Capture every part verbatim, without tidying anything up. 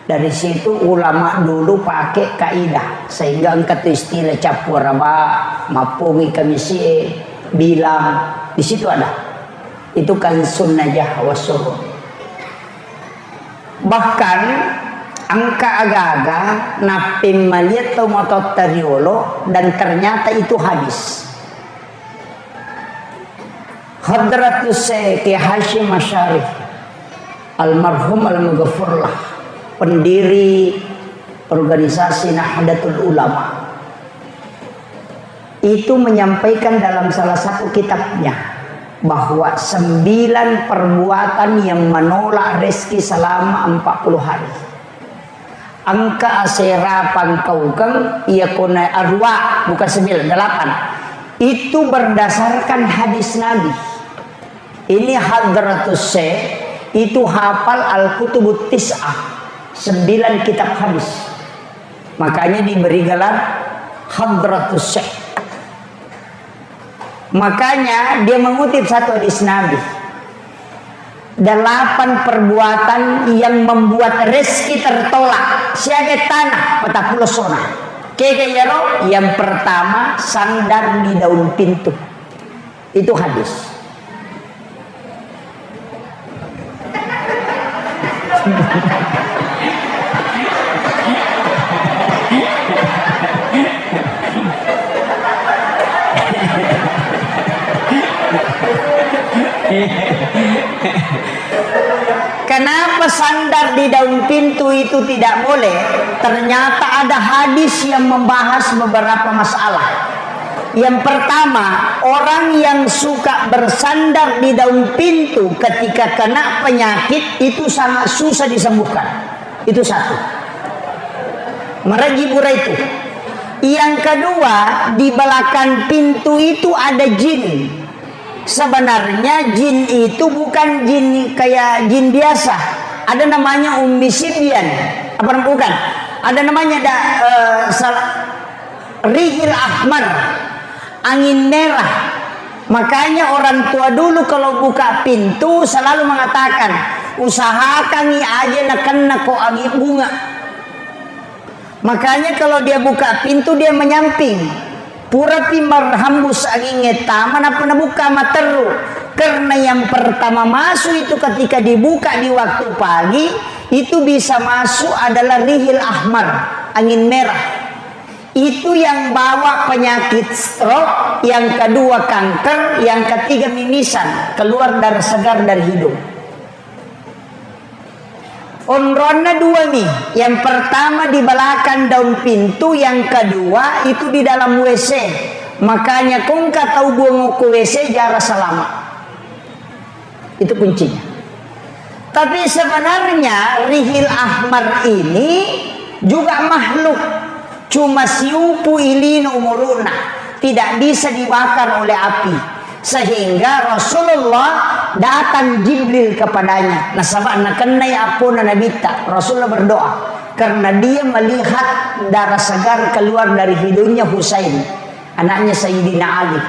Dari situ ulama dulu pakai kaidah, sehingga engka tu istilah cappu araba, mappungi kamisi e, bilang, di situ ada. Itu kan sunnah jah wasurun. Bahkan engka aga-aga napping maliat tau matotta riolo dan ternyata itu hadis. Hadratus Syekh Hasyim Asy'ari, almarhum, almaghfurlah, pendiri organisasi Nahdlatul Ulama, itu menyampaikan dalam salah satu kitabnya bahwa sembilan perbuatan yang menolak rezeki selama empat puluh hari. Engka asera pangkaukeng, iya kona arua, bukan sembilan, delapan. Itu berdasarkan hadis Nabi. Ini Hadratus Syekh itu hafal Al-Kutubut Tis'ah, sembilan kitab hadis. Makanya diberi gelar Hadratus Syekh. Makanya dia mengutip satu hadis Nabi. Delapan perbuatan yang membuat rezeki tertolak. Siaga tanah, patappulo sona. Kega iyaro? Yang pertama, sandar di daun pintu. Itu hadis. Kenapa sandar di daun pintu itu tidak boleh? Ternyata ada hadis yang membahas beberapa masalah. Yang pertama, orang yang suka bersandar di daun pintu ketika kena penyakit itu sangat susah disembuhkan. Itu satu. Meraji pura itu. Yang kedua, di belakang pintu itu ada jin. Sebenarnya jin itu bukan jin kayak jin biasa. Ada namanya Ummi Sibyan. Apa bukan? Ada namanya da, eh, sal-, Rihil Ahmar, angin merah. Makanya orang tua dulu kalau buka pintu selalu mengatakan, "Usahakangi aja nakenna ko angin bunga." Makanya kalau dia buka pintu, dia menyamping. Purapi marhambus angingnge tama, nappa nabuka materru. Karena yang pertama masuk itu ketika dibuka di waktu pagi, itu bisa masuk adalah rihil ahmar, angin merah. Itu yang bawa penyakit stroke, yang kedua kanker, yang ketiga mimisan, keluar darah segar dari hidung. Onronna dua mi, yang pertama di belakang daun pintu, yang kedua itu di dalam W C. Makanya ko engka tau buang ko W C, jara salama. Itu kuncinya. Tapi sebenarnya rihil ahmar ini juga makhluk. Cuma siupu ilino umuru'na, tidak bisa dibakar oleh api. Sehingga Rasulullah datang Jibril kepadanya. Nasaba nakennai appona Nabitta, Rasulullah berdoa. Karena dia melihat darah segar keluar dari hidungnya Husain, anaknya Sayyidina Ali.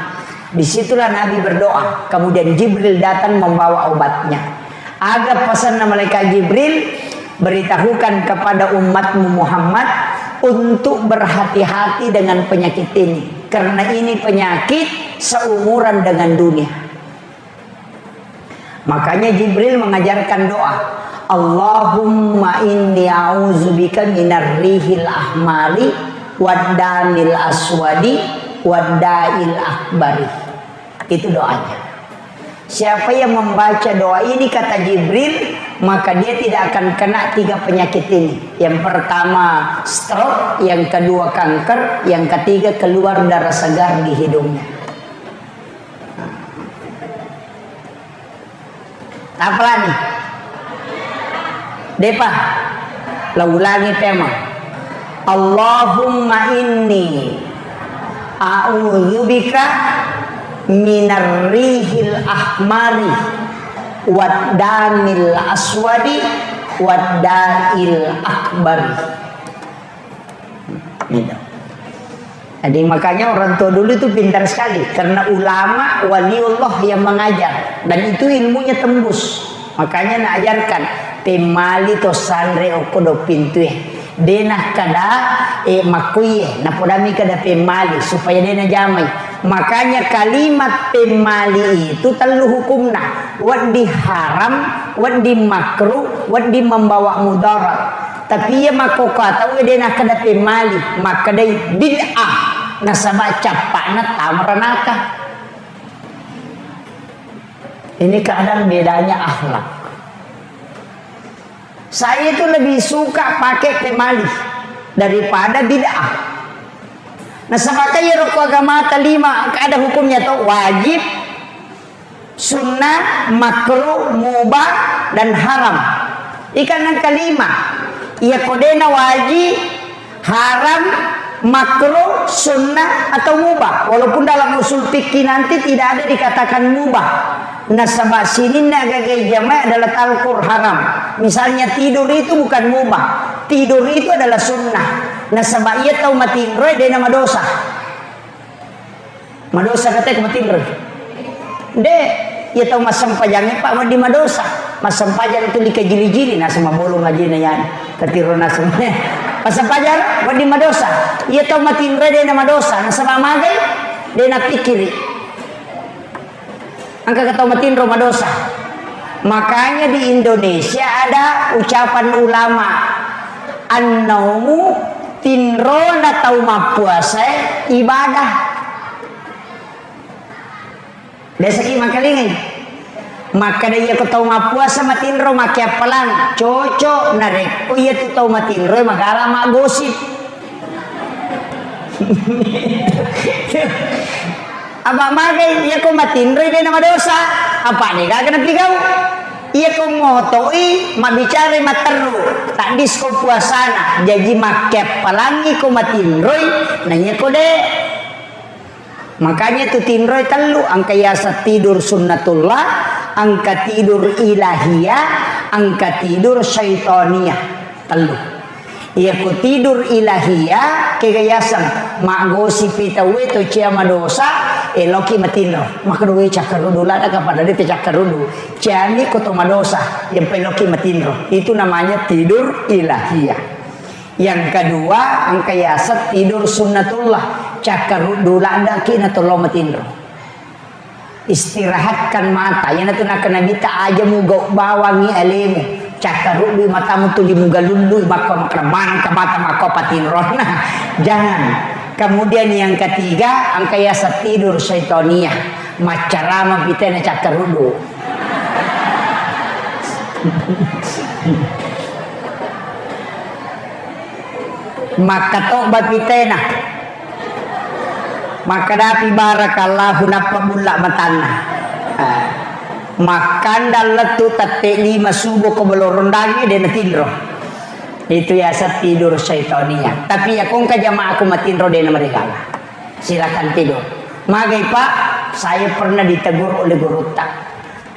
Disitulah Nabi berdoa. Kemudian Jibril datang membawa obatnya. Aga pesanna malaikat Jibril, "Beritahukan kepada umatmu Muhammad untuk berhati-hati dengan penyakit ini. Karena ini penyakit seumuran dengan dunia." Makanya Jibril mengajarkan doa, "Allahumma inni a'udzubika minar rihil ahmari wad damil aswadi wad da'il akbari." Itu doanya. Siapa yang membaca doa ini, kata Jibril, maka dia tidak akan kena tiga penyakit ini. Yang pertama stroke, yang kedua kanker, yang ketiga keluar darah segar di hidungnya. Tapalani. Depa. La ulangi tema. Allahumma inni a'udzubika minar rihil ahmari wad damil aswadi wad da'il akbari. Gitu. Jadi makanya orang tua dulu itu pintar sekali karena ulama waliullah yang mengajar dan itu ilmunya tembus. Makanya naajarkan Pemmali to sanre okko do pintue. De nakkeda, eh, makkuie, napodami kada pemmali supaya de najamai. Makanya kalimat pemmali itu tellu hukumna. Wedding haram, wedding makruh, wedding membawa mudarat. Tapi iya makkokkoe tau de nakkeda pemmali, makkedai bid'ah. Nasaba cappa'na tama ranaka. Ini kadang bedanya akhlak. Saya itu lebih suka pakai pemali daripada bid'ah. Nasaba kan iyaro ko agamata lima, ada hukumnya to, wajib, sunnah, makruh, mubah, dan haram. Ikan yang kelima, iya kodena wajib, haram, makruh, sunnah, atau mubah. Walaupun dalam usul fikih nanti tidak ada dikatakan mubah. Nasaba sininna gaga ijama adalah talkur haram. Misalnya tidur itu bukan mubah. Tidur itu adalah sunnah. Nasaba iya tau matinroe dena madosa. Madosa kata ko matinro. De, iya tau massempajang, Pak, wedding madosa. Massempajang itu dikajili-jili, nasaba bolong aja na yani. Katiro nasaba. Massempajang, wedding madosa. Iya tau matinro de na madosa, nasaba magai, de na pikiri. Engka katau matinro madosa. Makanya di Indonesia ada ucapan ulama, "An-naumu, tinrona tau mappuasae ibadah." Biasa ki makalingai. Makkeda iya ko tau mappuasa matinro, makkeappalang, cocok narekko iya tu tau matinro magala maggosip. Apa magai iya ko matinroi de na madosa, apa de gaga napigau. Iya ko motoi mabbicara matteru, taddisko puasana, jaji makkeappalangi ko matinroi, na iya ko de. Makanya tu tinroi tellu, engka yaseng tidur sunnatullah, engka tidur ilahiyah, engka tidur syaitaniyah. Tellu. Iya ku tidur ilahiyah, kega yaseng maggosipi tauwe to cia madosa, eloki matinro. Maka duwe cakkaruddu ladaka pada de cakkaruddu. Ciani ko to madosa, yang peloki matinro. Itu namanya tidur ilahiyah. Yang kedua, engka yaseng tidur sunnatullah. Cakkaruddu ladaki na tolo matinro. Istirahatkan mata. Iyanatu nakkeda Nabitta, aja mugau bawangi alemu. Cakkaruddu matamu tuli mugalullu, makko makkeda manengka mata makko patinronna. Jangan. Kemudian yang ketiga, engka yaseng tidur syaitoniah. Maccarama pitena cakkaruddu. Makkatoba pitena. Makkadapi barakallahu nappa bulla matanna. Ah. Makkandang lettu tette lima subuh ko belorong dangi de natinro. Itu yaseng tidur syaitoniah. Tapi ya kongka jamaaku matinro de namarigala. Silakan tidur. Magai, Pak, saya pernah ditegur oleh gurutta.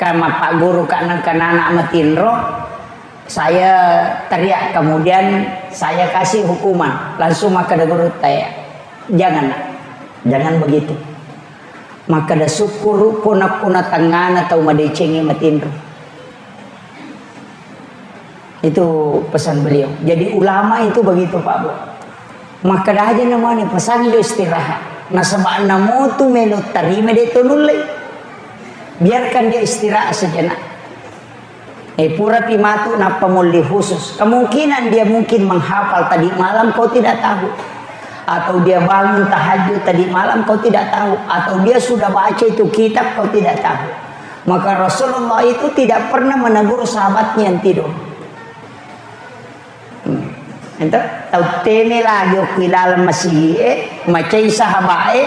Kan mappagguru ka nengka nana matinro, saya teriak, kemudian saya kasih hukuman. Langsung makkeda gurutta, "Jangan, Nak. Jangan begitu." Makkeda, "Sukkuru ko nakko na tengngana tau madecengnge matinro." Itu pesan beliau. Jadi ulama itu begitu, Pak Bu. Makkeda aja namanya pesan dia istirahat. Nasaba namotu melo tarima de to nulle. Biarkan dia istirahat sejenak. Eh, purapi matu nappa molli khusus. Kemungkinan dia mungkin menghafal tadi malam, kau tidak tahu. Atau dia bangun tahajud tadi malam, kau tidak tahu. Atau dia sudah baca itu kitab, kau tidak tahu. Maka Rasulullah itu tidak pernah menegur sahabatnya yang tidur. Hmm. Ento, tau teme lagi okko ilaleng masigi'e, macai sahaba'e,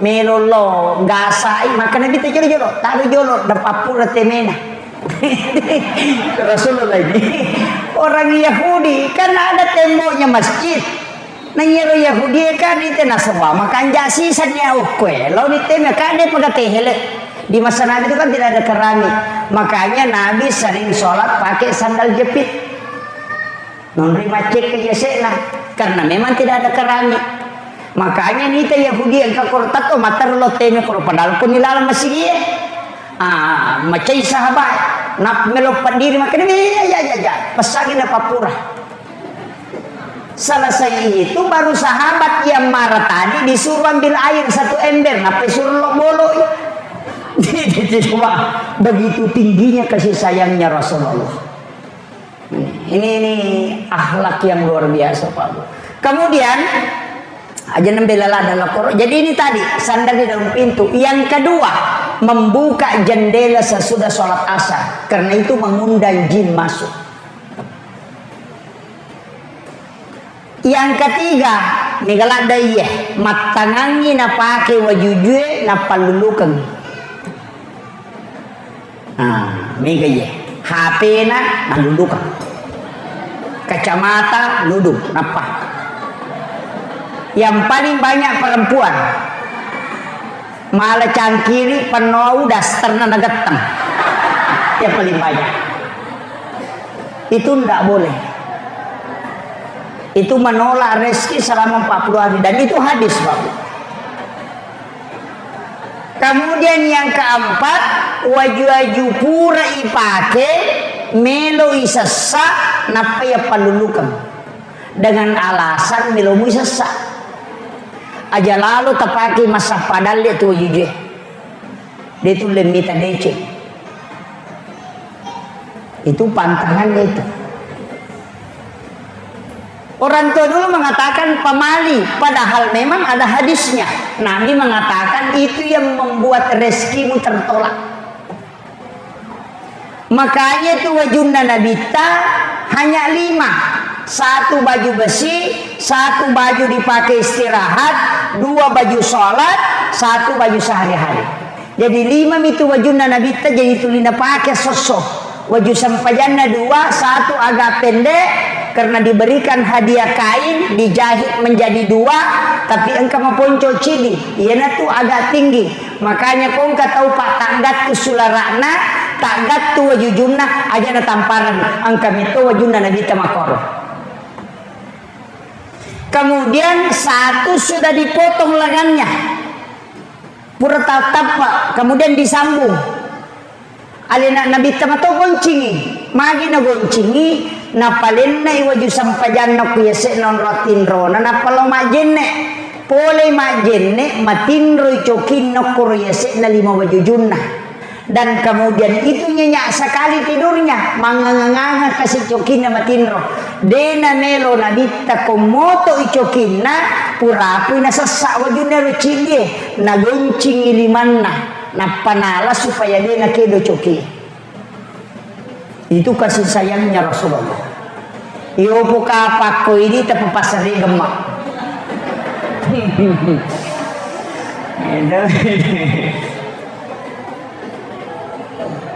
melo lo gasai, makkeda Nabitta jolo-jolo, taro jolo, napappura temena. Rasulullah ini. Orang Yahudi, kan ada temboknya masjid. Nah, iyaro Yahudi kan itu nasaba, makanja sisannya okkoe, launi teme, kan dia pada tehele. Di masa Nabi itu kan tidak ada keramik. Makanya Nabi sering sholat pakai sandal jepit. Nonri maccekka yase'na, karena memang tidak ada keramik. Makanya nita Yahudi engka koro tatto matteru lo teme koro padahal pun di dalam masigi e. Ah, macai sahabat. Nap-, melo paddiri makkeda, "Iya, iya, iya, iya." Pessangi napappura. Selesai itu, baru sahabat yang marah tadi disuruh ambil air satu ember, nappai suruh lo boloi. Coba, begitu tingginya kasih sayangnya Rasulullah. Ini, ini akhlak yang luar biasa, Pak Bu. Kemudian, aja nembela lada lokoro. Jadi ini tadi, sandar di dalam pintu. Yang kedua, membuka jendela sesudah sholat asar. Karena itu mengundang jin masuk. Yang ketiga, mega ladda iye, mattangangi napake wajujue, nappallulukeng. Nah, mega iye. H P-na nalulukeng. Kacamata lulung, nappa. Yang paling banyak perempuan. Mala cangkiri, pennoau dasterna nagetteng. Yang paling banyak. Itu ndak boleh. Itu menolak rezeki selama empat puluh hari. Dan itu hadis, Pak. Kemudian yang keempat, waju-waju pura ipake, melo isessa, nappa iya pallulukeng. Dengan alasan melo mu isessa. Aja lalo tapake massappa dalle tu wajujue. De tulle mita deceng. Itu pantangannya itu. Orang tua dulu mengatakan pamali, padahal memang ada hadisnya. Nabi mengatakan itu yang membuat rezekimu tertolak. Makanya itu wajunna Nabitta hanya lima. Satu baju besi, satu baju dipakai istirahat, dua baju sholat, satu baju sehari-hari. Jadi lima mitu wajunna Nabitta jadi tuli napake sosso. Waju sempajanna dua, satu agak pendek karena diberikan hadiah kain dijahit menjadi dua, tapi engka maponco cidi, iyanatu agak tinggi. Makanya kongka tau pa taggattu sulara'na, taggattu wajujunna, aja natamparang, engka metto wajunna Nabitta makkoro. Kemudian satu sudah dipotong lengannya. Pura tattappa, kemudian disambung. Alena Nabitta mato goncingi. Magi nagoncingi, napalennai waju sampajanna ku yase'na onrong tinrona, nappa lao majjenne. Polei majjenne, matinroi cokinna koro yase'na lima wajujunna. Dan kemudian itu nyenyak sekali tidurnya, manganga-nganga kasi cokinna matinro. Dena melo Nabitta kommoto i cokinna, purapui nasessa wajunna ro cidie, nagoncingi limanna, nappa nala supaya dena kedo coki. Itu kasih sayangnya Rasulullah. Yopo kapakko ini tepa pasari gemma.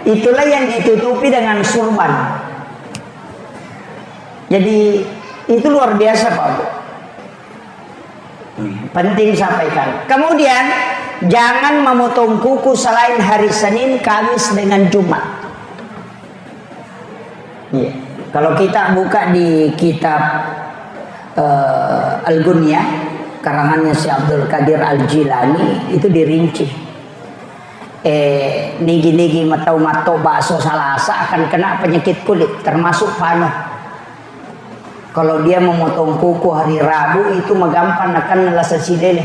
Itulah yang ditutupi dengan surban. Jadi, itu luar biasa, Pak Bu. Penting sampaikan. Kemudian, jangan memotong kuku selain hari Senin, Kamis, dengan Jumat. Iya. Kalau kita buka di kitab, eh, Al-Gunyah, karangannya Syekh Abdul Qadir Al-Jilani, itu dirinci. Eh, nigi-nigi matau matto bakso Salasa akan kena penyakit kulit, termasuk panu. Kalau dia memotong kuku hari Rabu, itu magampang nakan lasa silele.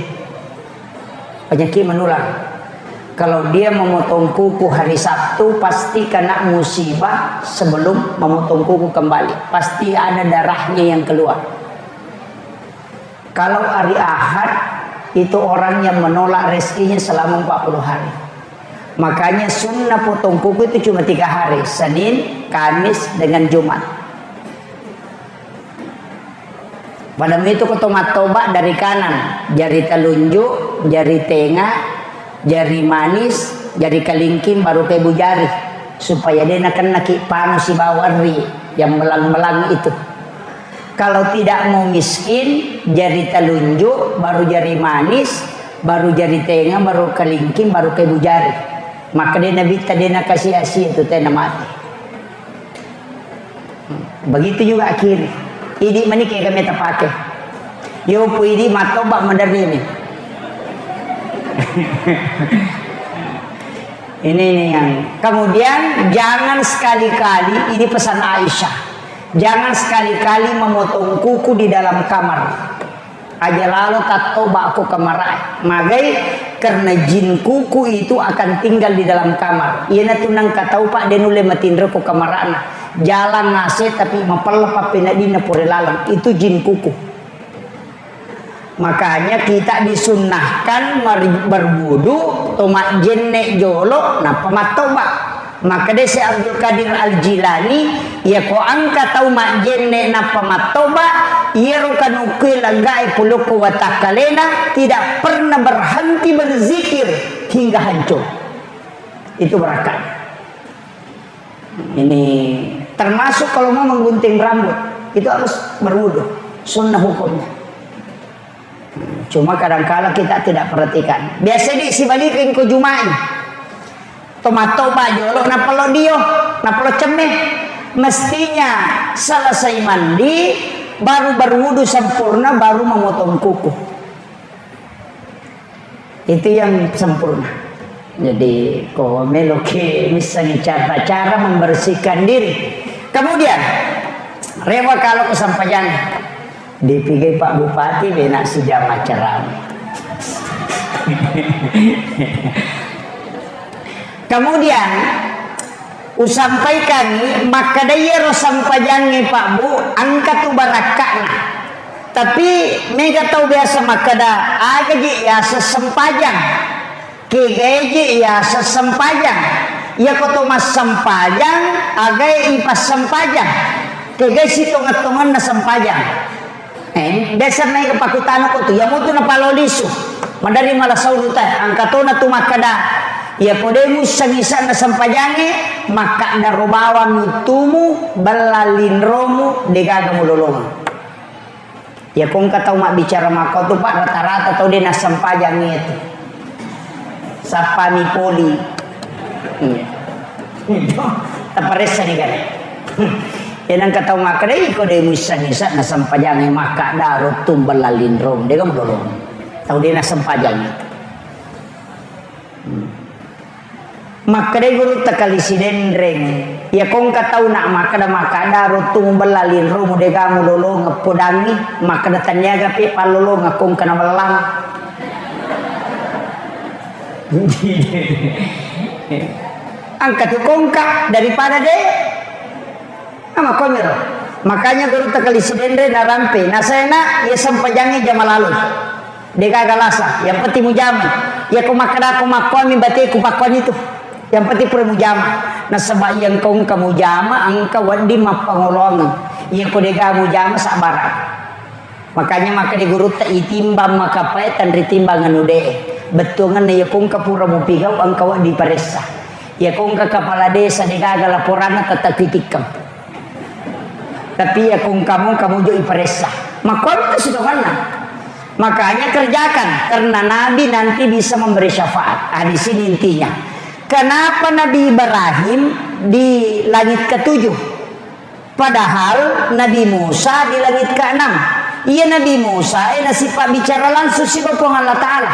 Penyakit menular. Kalau dia memotong kuku hari Sabtu, pasti kena musibah sebelum memotong kuku kembali. Pasti ada darahnya yang keluar. Kalau hari Ahad, itu orang yang menolak rezekinya selama empat puluh hari. Makanya sunnah potong kuku itu cuma tiga hari, Senin, Kamis, dengan Jumat. Pada itu ko to mattoba dari kanan, jari telunjuk, jari tenga, jari manis, jari kelingking, baru kebu jari. Supaya de nakennaki panu sibawa ri yang melang-melang itu. Kalau tidak mau miskin, jari telunjuk, baru jari manis, baru jari tenga, baru kelingking, baru kebu jari. Maka de Nabitta de nakasi asia itu tena mati. Begitu juga akhirnya. Idi mani kega meta pake. Yopu idi mattoba maderri ni. Ini nih yang kemudian jangan sekali-kali, ini pesan Aisyah, jangan sekali-kali memotong kuku di dalam kamar. Aja lalo tattoba ko kamarae. Magai karena jin kuku itu akan tinggal di dalam kamar. Iyana tu nangka tau, Pak, de nulle matinro ko kamarana. Jalan A C tapi mapella pappenadinna pore laleng. Itu jin kuku. Makanya kita disunnahkan mer-, berwudu, to majjenne jolo, nappa mattoba. Makkeda Syekh Abdul Qadir Al-Jilani, iyako engka tau majjenne nappa mattoba, iyaro kanukkue laggae polokko watakkalena tidak pernah berhenti berzikir hingga hancur. Itu barakat. Ini termasuk kalau mau menggunting rambut, itu harus berwudu. Sunnah hukumnya. Cuma kadangkala kita tidak perhatikan. Biasa di sibalikeng ko Jumai. Tomattoba jolo, nappa lo dio, nappa lo cemme. Mestinya selesai mandi, baru berwudu sempurna, baru memotong kuku. Itu yang sempurna. Jadi, ko meloki missengi cara-cara membersihkan diri. Kemudian, rewa kalau kesampaian, dipigai Pak Bupati bena sijama ceramah. Kemudian, usampaikangi, makkeda iyaro sempajangnge, Pak Bu, engka tu barakka'na. Tapi mega tau biasa makkeda, "Aga je yaseng sempajang? Kegae je yaseng sempajang? Iyako to massempajang, agae ipassempajang? Kegae sitongeng-tongenna sempajang?" Eh, biasa mega pakkutana ko tu, iya mutu napalao lisu. Maderri mala saulu tae, engka tona tu makkeda, iya ko de muissengi ise'na sempajangnge, makkadaro bawang uttumu, bella linromu, degaga mulolongeng. Iya ko engka tau mabbicara makko tu, Pak, rata-rata tau de nassempajangngi itu. Sappami poli. Iya. Taparessani kan. Ya nangka tau makkeda, "Iko de muissengi ise'na sempajangnge, makkadaro tumbella linrong." De kan belum. Tau de nassempajangngi. Hmm. Makkeda gurutta Kali Sidenreng, iya ko engka tau nak makkeda, "Makkadaro tumbella linrong, de gamu lolongeng podangngi." Makkeda, "Tenniaga pe pallolongeng ko engka namellang." Engka tu kongka daripada de. Ama konyoro. Makanya gurutta Kali Sidenre narampe, nasena iya sempajangnge jama lalo. De gaga lasa, yang penting mujama. Iya ko makkeda ko makkuami bateku pakkuani tu. Yang penting pura mujama. Nasaba iya engka mujama, engka wedding mappangoloangeng. Iya ko de gaga mujama, sabbara. Makanya makkeda gurutta, itimbang makapae tanritimbang anu de. Bettuangenna iya ko engka pura mupigau, engka wedding paressa. Iya ko engka kepala desa de gaga laporanna, tetap titikkeng. Tapi iya ko engka mo, engka mojo iparessa. Makkuami tu sitongenna. Makanya kerjakan, karena Nabi nanti bisa memberi syafaat. Ah, di sini intinya. Kenapa Nabi Ibrahim di langit ketujuh? Padahal Nabi Musa di langit keenam. Iya Nabi Musa e nasipabbicara langsung siba Puang Allah Ta'ala.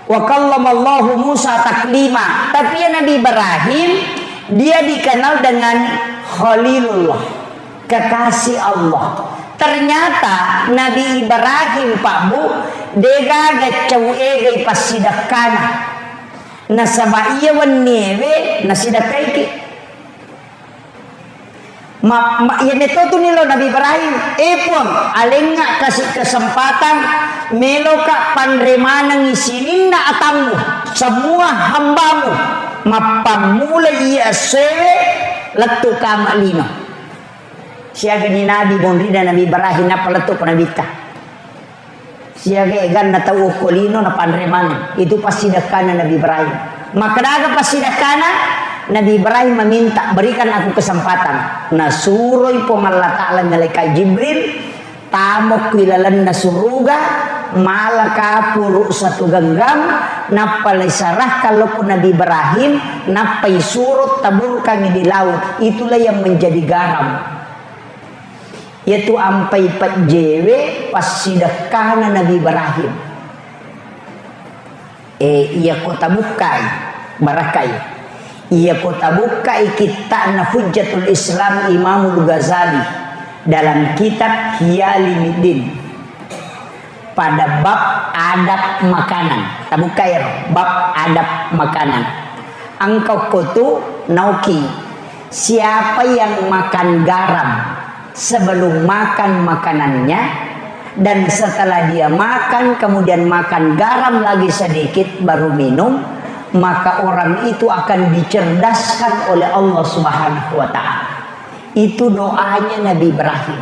Wa kallamallahu Musa taklima. Tapi iya Nabi Ibrahim, dia dikenal dengan Khalilullah, kekasih Allah. Ternyata Nabi Ibrahim, Pak Bu, degaga cau egai passidekkana. Nasaba iya wenniewe nasidekkaiki. Ma-, ma-, iya metto tu nilo Nabi Ibrahim, "Eh Puang, alengnga kasi kesempatan, meloka panre manengi sininna atammu, semua hambamu, mappammula iya essoewe lettu kama lino." Siagani Nabi monrina Nabi Ibrahim nappa lettu ko Nabitta. Siaga eganna tau okko lino napanre maneng. Itu passidekkana Nabi Ibrahim. Makkedaga passidekkana? Nabi Ibrahim meminta, "Berikan aku kesempatan." Nasuroi Puang Allah Ta'ala malaikat Jibril, tamokki lalenna suruga, mala kapuru satu genggam, nappa isarahkan lokko Nabi Ibrahim, nappa isuro taburkangi di laut. Itulah yang menjadi garam. Iyatu ampai pejjewe passidekkana Nabi Ibrahim. Eh, iyako tabukkai. Barakkai. Iya ko tabukkai kitta'na Hujjatul Islam Imamul Ghazali dalam kitab Hiyalimuddin pada bab adab makanan. Tabukkai ro, bab adab makanan. Engka okko tu nauki, siapa yang makan garam sebelum makan makanannya, dan setelah dia makan, kemudian makan garam lagi sedikit, baru minum, maka orang itu akan dicerdaskan oleh Allah Subhanahu wa Ta'ala. Itu doanya Nabi Ibrahim.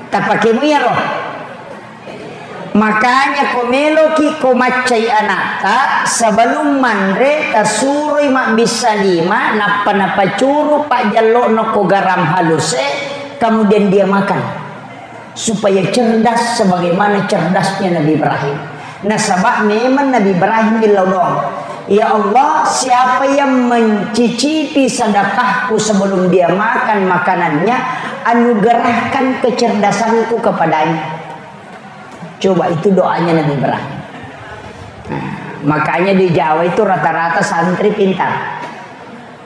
Tapakemu iyaro. Makanya ko meloki ko maccai anakta, sebelum manre tasuroi mabbissa lima, nappa napacuru pajjallo'na ko garam halus e, kemudian dia makan. Supaya cerdas sebagaimana cerdasnya Nabi Ibrahim. Nasaba memang Nabi Ibrahim millau doang, "Ya Allah, siapa yang mencicipi sedekahku sebelum dia makan makanannya, anugerahkan kecerdasanku kepadanya." Coba, itu doanya Nabi Ibrahim. Nah, makanya di Jawa itu rata-rata santri pintar.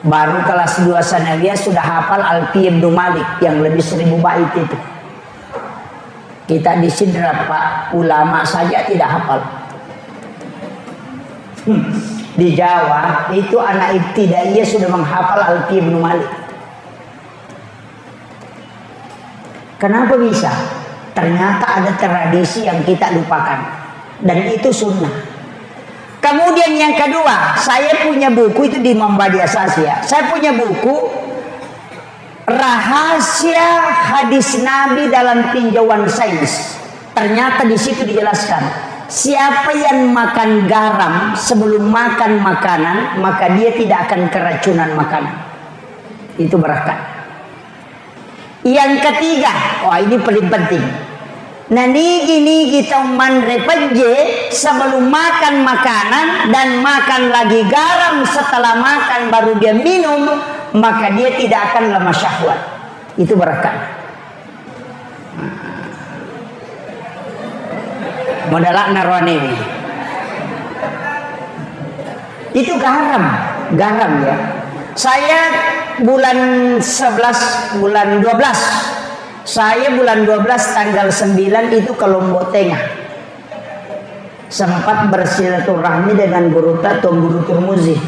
Baru kelas dua sanawiyah sudah hafal Alfiyah Ibnu Malik yang lebih seribu bait itu. Kita di sini berapa ulama saja tidak hafal. Hmm. Di Jawa itu anak ibtidaiyah sudah menghafal Alfiyah Ibnu Malik. Kenapa bisa? Ternyata ada tradisi yang kita lupakan. Dan itu sunnah. Kemudian yang kedua, saya punya buku itu di Mambadi Asasi ya. Saya punya buku Rahasia Hadis Nabi dalam Tinjauan Sains. Ternyata di situ dijelaskan, siapa yang makan garam sebelum makan makanan, maka dia tidak akan keracunan makanan. Itu berkah. Yang ketiga, wah, ini paling penting. Nanigi-nigi tau manre pejje sebelum makan makanan dan makan lagi garam setelah makan baru dia minum, maka dia tidak akan lemah syahwat. Itu berkah. Modalakna roanewi. Itu garam, garam ya. Saya bulan sebelas, bulan dua belas, saya bulan dua belas tanggal sembilan itu ke Lombok Tengah. Sempat bersilaturahmi dengan guru ta-, Tuan Guru Turmuzi.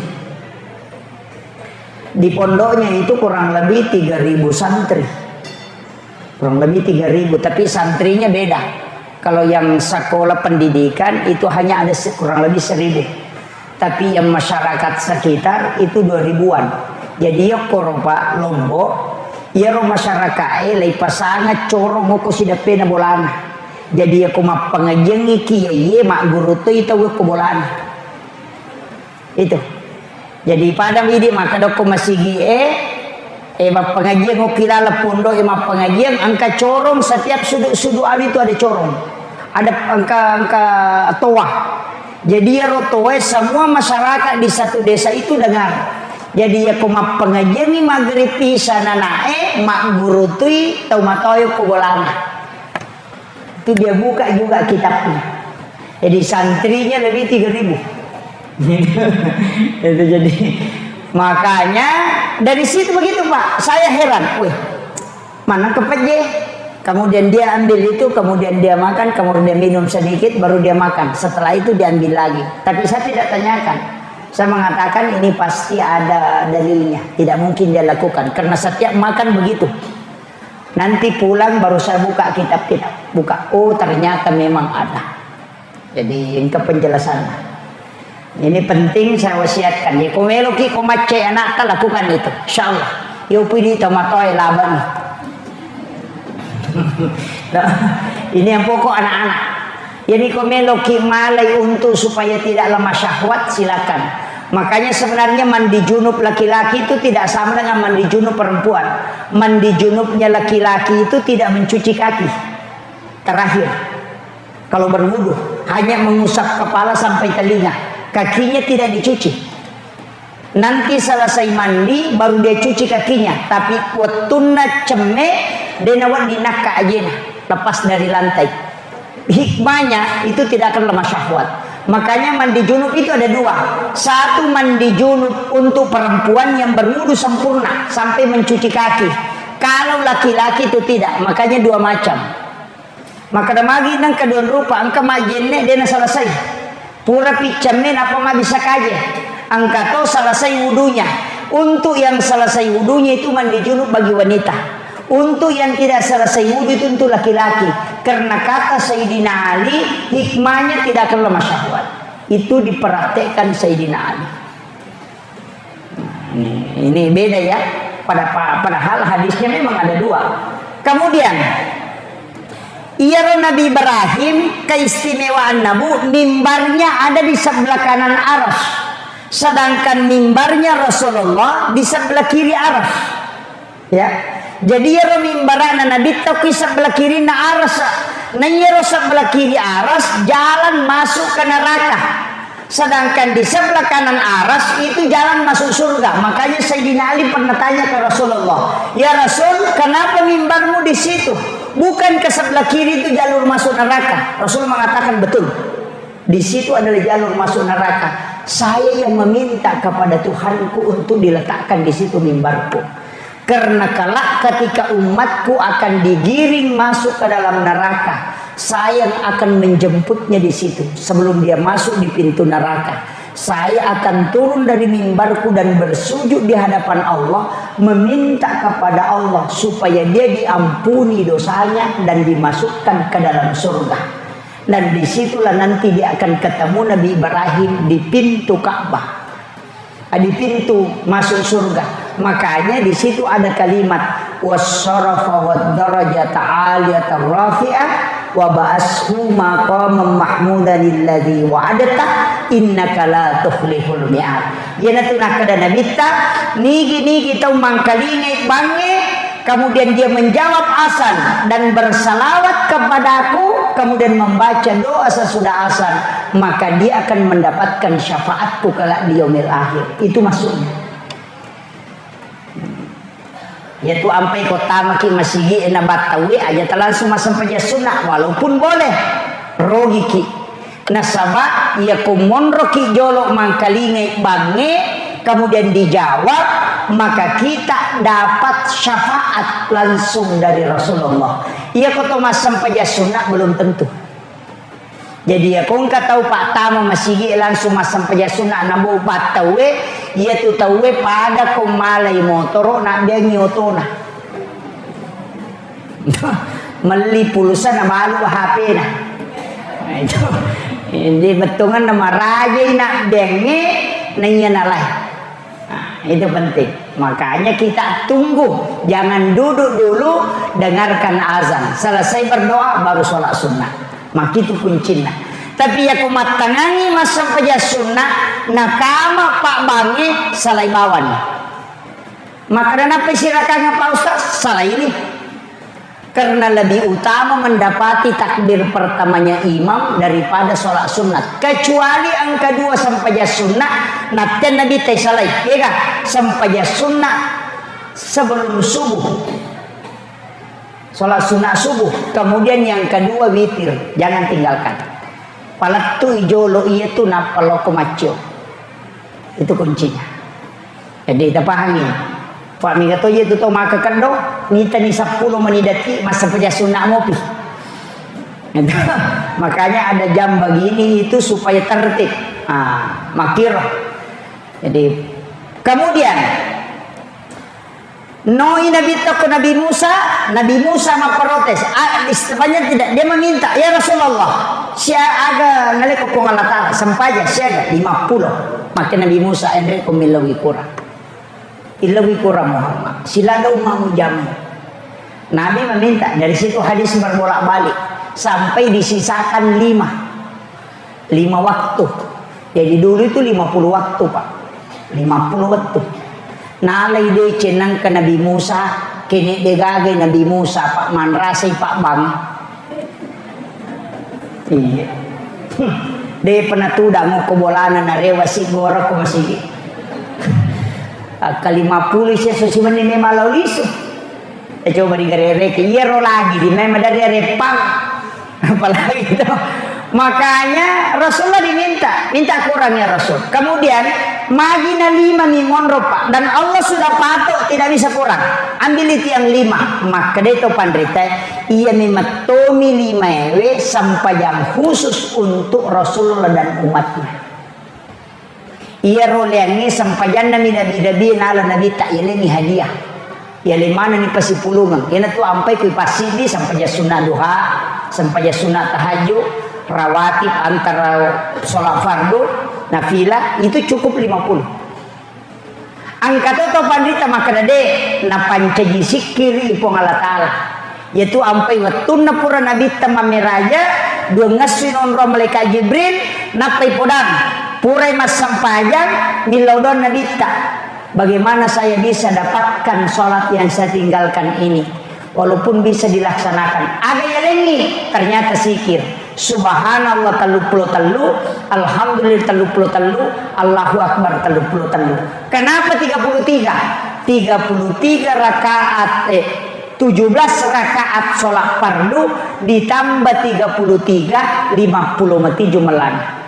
Di pondoknya itu kurang lebih tiga ribu santri. Kurang lebih tiga ribu, tapi santrinya beda. Kalau yang sekolah pendidikan itu hanya ada se-, kurang lebih seribu. Tapi yang masyarakat sekitar itu dua ribuan. Jadi, yokkoro, Pak, Lombok, iyaro masyarakat e leipasanga corong okko sideppena bolana. Jadi, yako mappangajiangngi kiai e, magguru toi tau okko bolana. Itu. Jadi, pada idi makkeda ko masigi e, e, mappangajiang, okki laleng pondok e mappangajiang, engka corong, setiap sudut-sudut anu itu ada corong. Ada engka, engka toa. Jadi, iyaro toa e semua masyarakat di satu desa itu dengar. Jadi, yako mappangajiangngi maghrib isya nanae, magguru toi tau matoa okko bolana. Itu dia buka juga kitabnya. Jadi santrinya lebih tiga ribu. Itu jadi, makanya dari situ begitu, Pak. Saya heran, wih, mana kepejje? Kemudian dia ambil itu, kemudian dia makan, kemudian dia minum sedikit, baru dia makan. Setelah itu dia ambil lagi. Tapi saya tidak tanyakan. Saya mengatakan ini pasti ada dalilnya. Tidak mungkin dia lakukan. Karena setiap makan begitu. Nanti pulang baru saya buka kitab-kitab. Buka, oh, ternyata memang ada. Jadi, engka penjelasannya. Ini penting saya wasiatkan. Ya, ko meloki ko maccai anakta, lakukan itu. Insya Allah. Yo pidi tomatoe labani. Nah, ini yang pokok anak-anak. Jadi, ko meloki malai untuk supaya tidak lemah syahwat, silakan. Makanya sebenarnya mandi junub laki-laki itu tidak sama dengan mandi junub perempuan. Mandi junubnya laki-laki itu tidak mencuci kaki. Terakhir, kalau berwudu, hanya mengusap kepala sampai telinga. Kakinya tidak dicuci. Nanti selesai mandi, baru dia cuci kakinya. Tapi wettunna cemme, de nawedding nakka ajena, lepas dari lantai. Hikmahnya itu tidak akan lemah syahwat. Makanya mandi junub itu ada dua. Satu, mandi junub untuk perempuan yang berwudu sempurna sampai mencuci kaki. Kalau laki-laki itu tidak, makanya dua macam. Makkeda magi nengka dua rupa, engka majjenne de naselesai. Pura piccemme nappa mabissa kaje. Engka to selesai wudunya. Untuk yang selesai wudunya itu mandi junub bagi wanita. Untuk yang tidak selesai wudu itu untuk laki-laki. Karena kata Sayyidina Ali, hikmahnya tidak akan lemah syahwat. Itu dipraktekkan Sayyidina Ali. Ini, ini beda ya. Pada, padahal hadisnya memang ada dua. Kemudian, iyaro Nabi Ibrahim, keistimewaan Nabu, mimbarnya ada di sebelah kanan aras. Sedangkan mimbarnya Rasulullah di sebelah kiri aras. Ya. Jadi iyaro mimbarana Nabitta kui sebelah kirinna aras. Na iyaro sebelah kiri aras jalan masuk ke neraka. Sedangkan di sebelah kanan aras itu jalan masuk surga. Makanya Sayyidina Ali pernah tanya ke Rasulullah, "Ya Rasul, kenapa mimbarmu di situ? Bukan ke sebelah kiri itu jalur masuk neraka?" Rasul mengatakan, "Betul. Di situ adalah jalur masuk neraka. Saya yang meminta kepada Tuhanku untuk diletakkan di situ mimbarku. Karena kelak ketika umatku akan digiring masuk ke dalam neraka, saya yang akan menjemputnya di situ. Sebelum dia masuk di pintu neraka, saya akan turun dari mimbarku dan bersujud di hadapan Allah, meminta kepada Allah supaya dia diampuni dosanya dan dimasukkan ke dalam surga. Dan disitulah nanti dia akan ketemu Nabi Ibrahim di pintu Ka'bah." Ah, di pintu masuk surga. Makanya di situ ada kalimat, "Wassarafa wad darajata aliyatan rafi'ah, wa ba'ashu maqaman mahmudan alladzi wa'adta, innaka la tukhliful mi'ad." Iyanatu nakkeda Nabitta, nigi-nigi tau mangkalingai bangnge, kemudian dia menjawab azan dan bersalawat kepadaku, kemudian membaca doa sesudah azan, maka dia akan mendapatkan syafaatku kelak di yaumil akhir. Itu maksudnya. Yaitu ampai ko tamaki masigi na battawi aja ta langsung massempajang sunna, walaupun boleh, rogiki. Nasaba iyako monroki jolo mangkalingai bangnge, kemudian dijawab, maka kita dapat syafaat langsung dari Rasulullah. Iyako to massempajang sunna belum tentu. Jadi iyako engka tau pattama masigi langsung massempajang sunna nabo battawe, iyatu tauwe pada ko malai motoro nabbiangi otona. Melli pulsa nabalu H P-na. Nah, itu. Jadi bettuanna marajai nabbiangnge naiya nalai. Nah, itu penting. Makanya kita tunggu, jangan duduk dulu, dengarkan azan. Selesai berdoa, baru sholat sunnah. Makitu kuncinna. Tapi iyako mattangangi massempajang sunnah, nakama pabbangnge, salai bawani. Maka nappa sirakangeng Pak Ustaz, salaini. Karena lebih utama mendapati takbir pertamanya imam daripada sholat sunat. Kecuali engka dua sempajang sunnah, natte Nabi taisalai. Ega, sempajang sunnah sebelum subuh. Sholat sunnah subuh. Kemudian yang kedua witir, jangan tinggalkan. Palettu jolo iya tu nappa loko maccio. Itu kuncinya. Jadi, tapahangi. Pak, mega to iya tu to maka keddo, nitani seppulo menit detik, massempajang sunna mopi. Makanya ada jam begini itu supaya tertib. Ah, makiro. Jadi, kemudian, noi Nabi tako Nabi Musa, Nabi Musa memprotes. Ah, sebenarnya tidak, dia meminta, "Ya Rasulullah, sia aga ngaleko Puang Allah Ta'ala, sempajang siaga lima puluh." Maka Nabi Musa, "Enre ko millau kurang." Illauwi kurang Muhammad, silada ummamu jamu. Nabi meminta, dari situ hadis berbolak-balik sampai disisakan lima, lima waktu. Jadi dulu itu lima puluh waktu, Pak, lima puluh waktu. Nalai deceng nangka Nabi Musa, kene degagai Nabi Musa, Pak, manrasai Pak Bang. Iya. De pernah tudang ko bolana narewa si gora ko masigi. Angka lima puluh sia susi wenni memang lao lisu. Eh, coba digerereke. Iyaro lagi di memang dari repang. Apalagi itu. Makanya Rasulullah diminta, minta kurang ya Rasul. Kemudian, magi na lima mi monro, Pak, dan Allah sudah patok tidak bisa kurang. Ambil itu yang lima. Maka dia itu panrita, iya mi mettomi lima ewe sempajang khusus untuk Rasulullah dan umatnya. Iyaro leangnge sempajannami nabi-nabi nala nabitta, yalengngi hadiah. Yaleng manenni pasipulungeng. Iyanatu ampai kui passiddi, sempajang sunna duha, sempajang sunna tahajud, rawatib antara sholat fardu, nafilah, itu cukup lima puluh. Engka to tau panrita makkeda, de, napancaji sikkiri Puang Allah Ta'ala. Yaitu ampai wettunna pura Nabitta mammeraja, duangngessu nonrong malaikat Jibril, nappai podang. Purai massempajang, millau doang Nabitta. Bagaimana saya bisa dapatkan sholat yang saya tinggalkan ini? Walaupun bisa dilaksanakan. Aga yalengngi, ternyata zikir. Subhanallah telluppulo tellu, Alhamdulillah telluppulo tellu, Allahu Akbar telluppulo tellu. Kenapa tiga puluh tiga? Tiga puluh tiga rakaat, eh, tujuh belas rakaat sholat fardu ditambah tiga puluh tiga, lima puluh mati jumlahnya.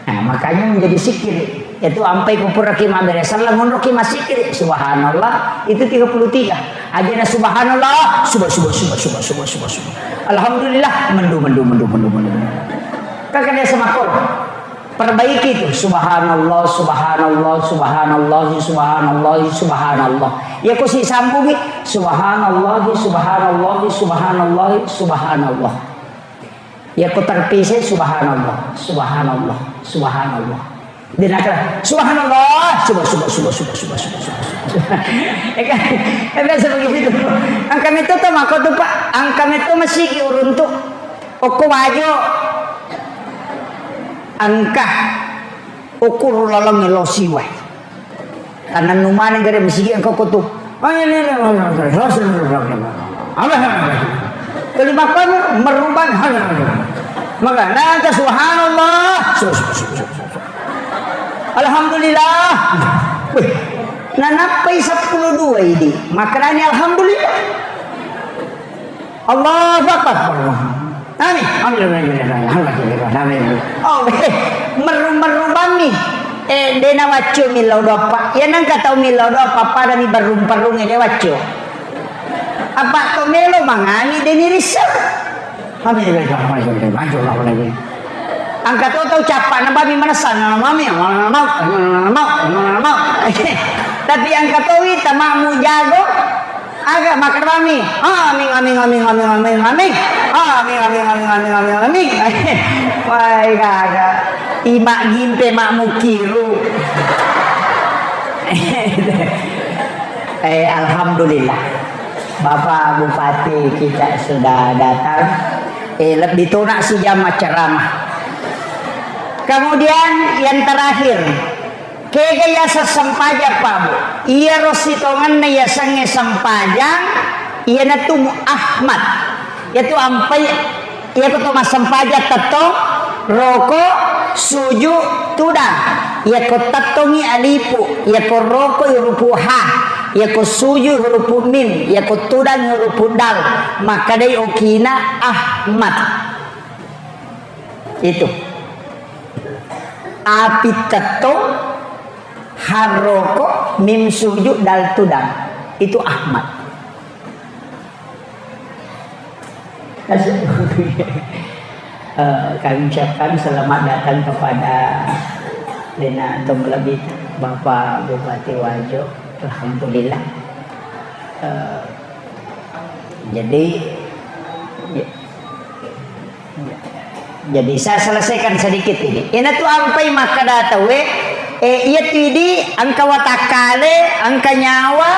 Nah, makanya menjadi sikkiri. Itu ampai kupuraki mabbere sallang, monroki massikkiri. Subhanallah, itu tiga puluh tiga. Ajana subhanallah, suba, suba, suba. Alhamdulillah, mendu, mendu, mendu, mendu, mendu. Kakak dia sama kor. Perbaiki itu. Subhanallah, subhanallah, subhanallah, subhanallah, subhanallah. Ya, kau si sambungi. Subhanallah, subhanallah, subhanallah, subhanallah. Yako terpisah, subhanallah, subhanallah, subhanallah. Dia nak kata, subhanallah, suba, suba, suba. Engka, engka biasa begitu. Engka metto to mako tu, Pak. Engka metto masigi uruntu. Okko wajo. Engka. Okko ro laleng lo siwai. Tanennu maneng gare masigi engka ko tu. Kelima kali merubah. Maka nanti subhanallah. Alhamdulillah. Wih, nanappai seppulo dua ini. Makanannya alhamdulillah. Allahu Akbar. Amin. Amin. Amin. Oh, eh, merru-, merrubammi. Eh, de nawaccio millau doappa. Ya nangka tau millau doappa, pada mi berrung-perrung, eh, de waccio. Apa to melo mangani de nirissa. Amin. Amin. Amin. Amin. Engka to tau cappa na bami manessa, mami, mau, mau. Tapi engka to wi tamamu jago, aga makkeda mami, amin, amin, amin. Amin, amin, amin, amin, amin, amin. Wai, gaga. Ima gimpe makmu kiru. Eh, alhamdulillah. Bapak Bupati kita sudah datang. Eh, lebih tunak si jam ceramah. Kemudian yang terakhir, kega yaseng sempajang, Pak Bu? Iyaro sitongenna yasengnge sempajang, iyanatu Ahmad. Yatu ampai, iyako to massempajang tettong, roko, suju, tudang. Iyako tettongi alifu, iyako roko hurufu ha, iyako suju hurufu mim, iyako tudang hurufu dal. Makkedai okina Ahmad. Itu. Api tettong, ha roko, mim suju, dal tudang. Itu Ahmad. Eh, kami ucapkan selamat datang kepada Lena Antum Lebih, Bapak Bupati Wajo. Alhamdulillah. Eh, jadi, ya, jadi saya selesaikan sedikit ini. Ina tu ampai makkeda tauwe, eh, iya tu idi engka watakkale, engka nyawa,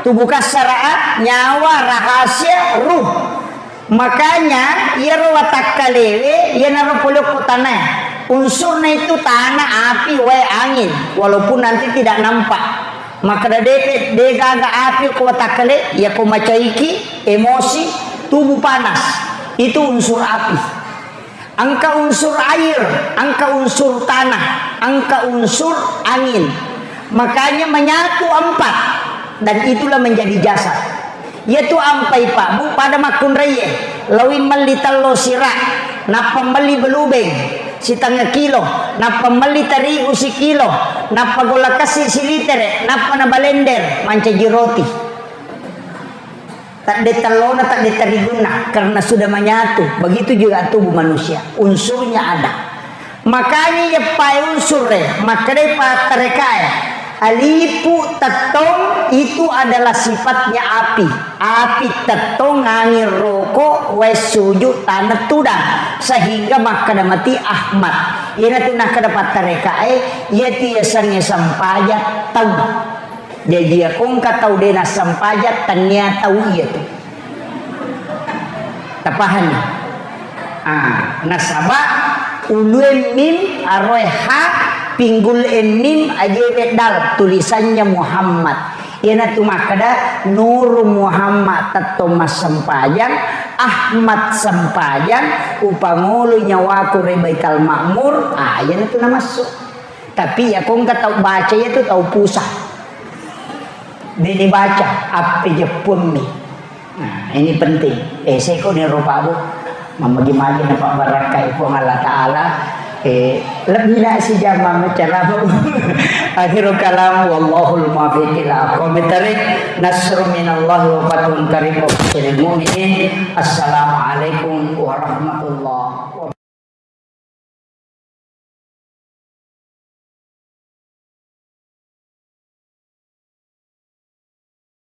tubuh kasara, nyawa, rahasia, ruh. Makanya, iyaro watakkalewe, iyanaro pole okko tanae. Unsurna itu tanah, api, wae, angin. Walaupun nanti tidak nampak. Makkeda depe, degaga api ko watakkale, iyako macaiki, emosi, tubuh panas. Itu unsur api. Engka unsur air, engka unsur tanah, engka unsur angin. Makanya menyatu empat, dan itulah menjadi jasad. Iyatu ampai Pak Bu pada makkunraie, lawi melli tello sira. Nappa melli belubeng sitengnga kilo, nappa melli tarigu sikilo, nappa golla kessi silitere, nappa nabalender mancaji roti. Tadde tellona, tadde tarigunna, karena sudah menyatu. Begitu juga tubuh manusia, unsurnya ada. Makanya iyeppae unsure, makkedai pattarekae, alipu tettong itu adalah sifatnya api. Api tettong, angin roko, wae suju, tanah tudang. Sehingga makkeda mati Ahmad. Iyanatu nakkeda pattarekae, iyatu yasengnge sempajang tau. Jaji, iya ko engka tau de' nassempajang, tennia tau iyatu. Tapahanni? Ah, nasaba ulue mim, aroe ha, pinggul e mim, ajewe dal, tulisannya Muhammad. Iyanatu makkeda, Nuru Muhammad tettong massempajang, Ahmad sempajang, upangolo nyawaku ri Baital Ma'mur, ah, iyanatu namassu. Tapi iya ko engka tau baca, iyatu tau pusa. De' dibaca, appejeppuammi. Nah, ini penting. Eh, seko ni rupa, Bu. Mamagi-magi na pabbarakkai Puang Allah Ta'ala. Eh, lebih nak si jama macara, Bu. Akhirul kalam, wallahul muwaffiq ila aqwamit thariq. Nasrun minallahi wa fathun qarib wa basyiril mu'minin. Assalamualaikum warahmatullahi